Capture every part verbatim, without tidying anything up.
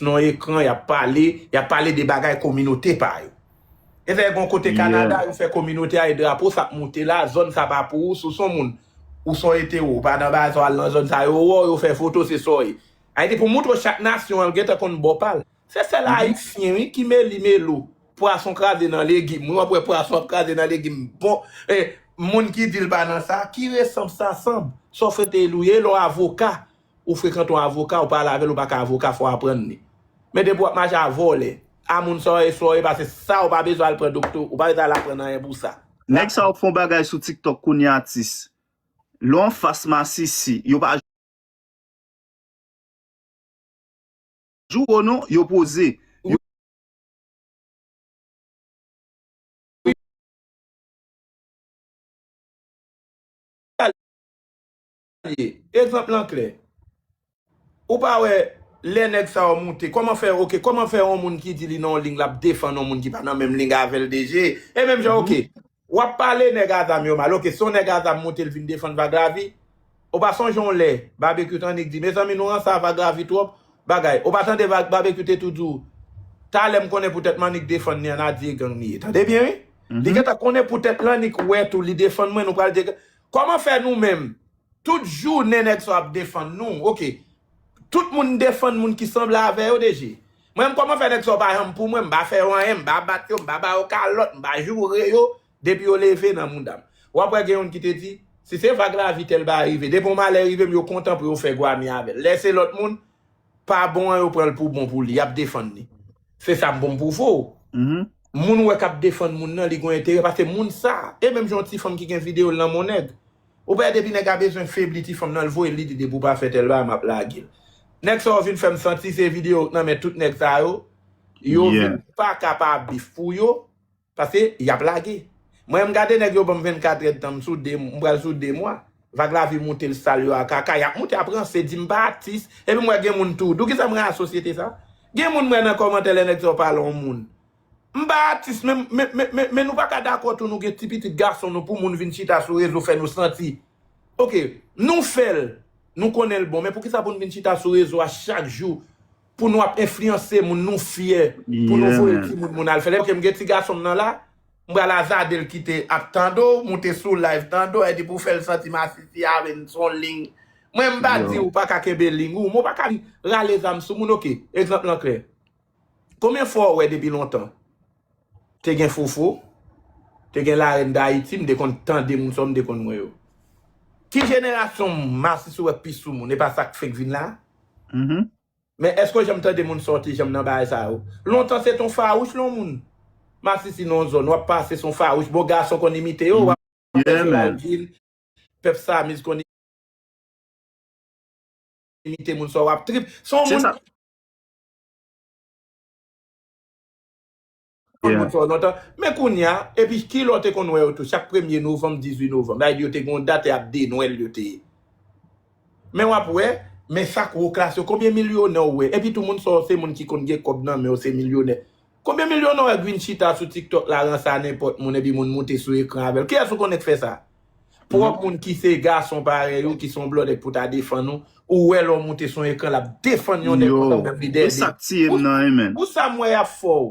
nan ekran, y ap pale, y ap pale de bagay kominote pa yo. E fè gon kote Kanada, yo fè kominote a e drapo sa ap moute la, zòn sa pa pou ou, si w se yon moun, ou se yon etewo, ou pa nan bagay sa, w al nan zòn sa, yo wè w, yo fè foto, se sa w ye. Ayiti pou moutre w chak nasyon an, l gentan konn bò pa l. Se sèl Ayisyen, wi, ki meli melo. Pwason kraze nan legim. Wi, w ap wè pwason ap kraze nan legim. Bon, e, moun ki di l pa nan sa, ki resanm sa sanm? Sa w frekante l ou ye, lè w avoka, ou frekante yon avoka, ou pale avè l, ou pa ka avoka, fò w aprann li. Men depi w ap mache a vòlè, a moun sa w ye, sa w ye, paske sa w pa bezwen al pran dokto, ou pa bezwen al aprann anyen pou sa. Nèg sa yo fè yon bagay sou TikTok kounye a, atis. Lè w anfas masisi, yo pa joure w non, yo poze. Egzanp lan klè. Ou pa wè lè nèg sa yo moute, kòman fè, oke, kòman fè yon moun ki di li nan yon ling l ap defann yon moun ki pa nan menm ling avè l deje? E menm jan, oke, w ap pale nèg a zam yo mal, oke, si yon nèg a zam moute l vin defann Vag Lavi, ou pa sonje yon lè, Babekyou t annik di, mezanmi, nou ranse a Vag Lavi twòp, bagay. Ou pa tande Vag, Babekyou te tou di w, talè m konnen poutèt m annik defann li an, Adye gang li ye. Tande byen, wi. Li gentan konnen poutèt l annik wè tou, li defann mwen, nou pral de... Kòman fè nou menm, tout jounen nèg sa yo ap defann nou, oke. Tout moun defann moun ki sanble avè yo deje. Mwen menm, kòman fè nèg sa yo pa janm pou mwen, m pa fè yo anyen, m pa bat yo, m pa ba yo kalòt, m pa joure yo, depi yo leve nan mouda m. W ap wè gen youn ki te di, si se Vag Lavi tèl bagay rive, depi yon malè rive m, yo kontan pou yo fè gwami avè l. Lè se lòt moun, pa bon an, yo pran l pou bon pou li, y ap defann li. Se sa m pou m pwouve w. Moun ou wè k ap defann moun nan, li gen yon enterè, paske moun sa, e menm jan yon ti fanm ki gen videyo l nan men yon nèg. Ou pa wè depi nèg la bezwen febli ti fanm nan, l voye l, li di depi w pa fè tèl bagay, m ap lage l. Nèg sa yo vin fè m santi se videyo k nan men tout nèg sa yo, yo vin pa ka pa bif pou yo, paske y ap lage. Mwen, m gade nèg yo ban m vennkat èdtan, m sou de, m pral sou de mwa. Vag Lavi moute l sal yo a kaka, y ap moute ap ranse, di m pa atis. Epi m wè gen moun tou, di w kisa m gen a sosyete sa? Gen moun m wè nan kòmantè lè nèg sa yo pale yon moun. M pa atis, men, men, men, men, men nou pa ka dakò tou nou gen ti pitit gason nou pou moun vin chita sou rezo fè nou santi. Oke, nou fè l, nou konnen l bon, men poukisa pou n vin chita sou rezo a chak jou pou nou ap enfliyanse moun, nou fyè, pou nou voye timoun moun al fè l? Oke, m gen ti gason m nan la, m pral azade l kite ap tande w, moute sou live tande w, epi pou fè l santi masisi avè n se yon ling. Mwen, m pa di w pa ka kenbe ling ou, men w pa ka rale zam sou moun, oke, egzanp lan klè. Konbyen fwa w wè depi lontan te gen Fofo, te gen Larèn Dayiti, m te konn tande moun sa yo, m te konn wè yo? Ki jenerasyon masisi w wè k pi sou moun, e pa sa k fenk vin la? Men èske w janm tande moun sòti janm nan bagay sa yo? Lontan se t on fawouch lè yon moun masisi nan yon zòn, w ap pase se yon fawouch, bon gason konn imite yo, w ap pase Lalvin, Pèp Samiz konn imite moun sa w ap trip. Se yon moun konn moun sa w lontan. Men kounye a, epi ki lè w te konn wè yo tou, chak premye novanm, dizuit novanm, sa vle di yo te gen yon dat e ap de Nwèl yo te ye. Men w ap wè, men sa k wo klas yo, konbyen milyonè w wè? Epi tou moun sa yo se moun ki konn gen kòb nan men yo, se milyonè. Konbyen milyonè w wè k vin chita sou TikTok la ranse a nenpòt moun epi moun moute sou ekran avè l? Kiyès ou konnen k fè sa? Pwòp moun ki se gason parèy ou, ki se yon blòdè k pou ta defann ou, ou wè lè w moute sou yon ekran l ap defann yon nèg konsa menm li dèyè. E sa k tiye m nan, wi, men. Pou sa m wè y ap fè w.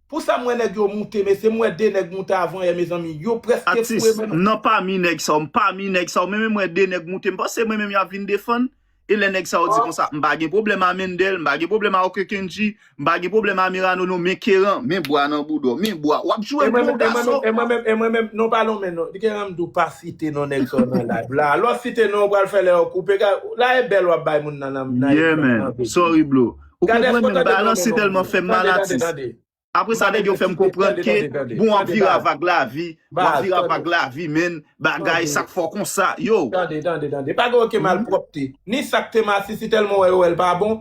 Pou sa m wè nèg yo moute, mesye, m wè de nèg moute avan yè, mezanmi, yo prèske foure men. Atis, nan pami nèg sa yo, m pami nèg sa yo, men, men m wè de nèg moute, m panse mwen menm y ap vin defann. E lè nèg sa yo di konsa, m pa gen pwoblèm a Mendel, m pa gen pwoblèm a Oke Kendji, m pa gen pwoblèm a Mirano, non, men Keran, men bwa nan bouda w, men bwa, w ap joure pou yon gason. E mwen menm, e mwen menm, non, pa non, men non, Keran, m di w pa site non nèg sa yo nan live la. Lè w site non, ou pral fè lè yo koupe, la e bèl w ap bay moun nan, nan, nan ekran. Yeah, man. Sorry, bro. Ou konprann, men balanse tèlman fè m mal, atis. Apre sa, nèg yo fè m konprann ke, bon, w ap vire a Vag Lavi, w ap vire a Vag Lavi, men, bagay, sa k fè w konsa, yo. Tande, tande, tande. Pa gen okenn malpwòpte. Ni sa k te masisi, tèlman w wè yo wè l pa bon.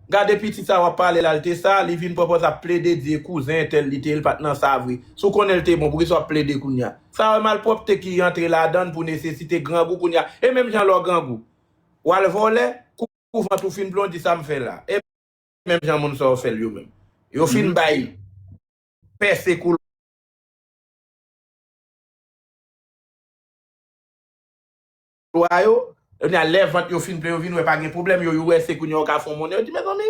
Gade pitit sa w ap pale la, l te sa, li vin pran pòz ap plede di e kouzen entèl li te ye, l pa t nan sa vre. Si w konnen l te bon, poukisa w ap plede kounye a? Sa wè malpwòpte ki antre ladan l pou nesesite grangou kounye a. E menm jan lè w grangou, w al vòlè, kou, kou vant ou fin plondi, sa m fè la. E menm jan moun sa yo fè l yo menm. Yo fin bay pèse koulwa yo, kounye a lè vant yo fin plen, yo vin wè pa gen pwoblèm, yo, yo wè se kounye a yo ka fè yon monnen, yo di, mezanmi,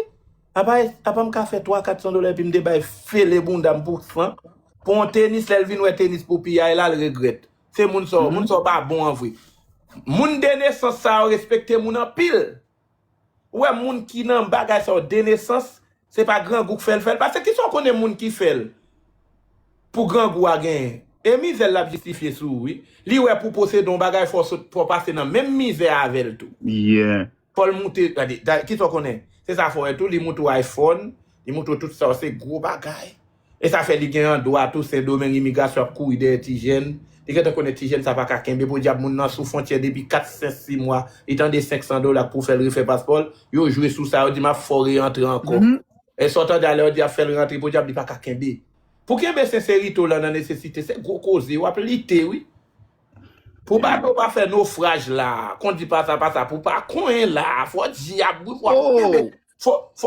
Apa, apa m ka fè twa, kat san dola epi m te bay fele bounda m pou san? Pou yon tenis, lè l vin wè tenis pou piyay la, l regrèt. Se moun sa, moun sa pa bon an vre. Moun de nesans sa yo respekte moun anpil. Ou wè moun ki nan bagay sa yo de nesans, se pa grangou k fè l fè l. Paske kisa w konnen moun ki fè l pou grangou a genyen? E mizè l l ap jistifye sou ou, wi. Li wè pou posede yon bagay, fò w sot, fò w pase nan menm mizè avè l tou. Yeah. Fò l moute, gade, kisa w konnen? Se sa fè w wè tou, li moute w iPhone, li moute w tout sa, se gwo bagay. E sa fè li gen andwa tou, Sendomeng imigrasyon ap kouri dèyè ti jèn. Li gentan konnen ti jèn sa pa ka kenbe, podyab moun nan sou fwontyè depi kat, senk, sis mwa, li tande senk san dola pou fè l refè paspò l, yo jwe sou sa, yo di m ap fè w reyantre ankò. E sa w tande a lè yo di ap fè l rantre, podyab li pa ka kenbe. Pou kenbe senserite w lan nan nesesite, se gwo koze, w ap lite, wi. Pou bato pa fè nofraj la, kondi pa sa, pa sa, pou pa konyen la, fò dyab, wi, fò ap kenbe. Fò, fò